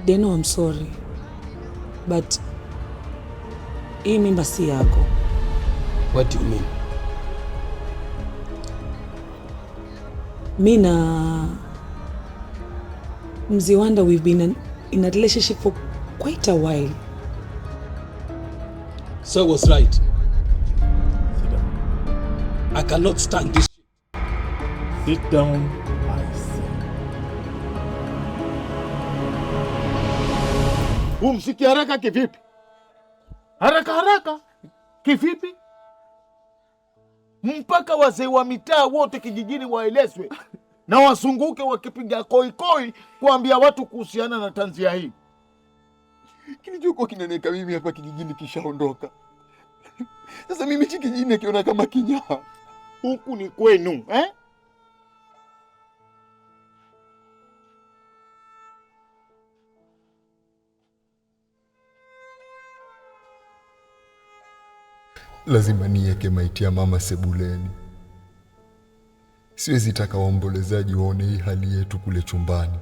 Deno, I'm sorry but hii mimba si yako. What do you mean? Mi na Mziwanda, we've been in a relationship for quite a while. So I was right. Sit down. I cannot stand this shit. Sit down, I say. Humsiki haraka kivipi? Haraka haraka kivipi? Mpaka wazee wa mitaa wote kijijini waelezwe na wazunguke wakipiga koikoi kuambia watu kuhusiana na tanzia hii. Kilichokuwa kinaniweka mimi hapa kijijini kishaondoka. Sasa mimi hichi kijijini nakiona kama kinyaa. Huku ni kwenu eh? Lazima niweke maiti ya mama sebuleni. Siwezi taka waombolezaji waone hii hali yetu kule chumbani.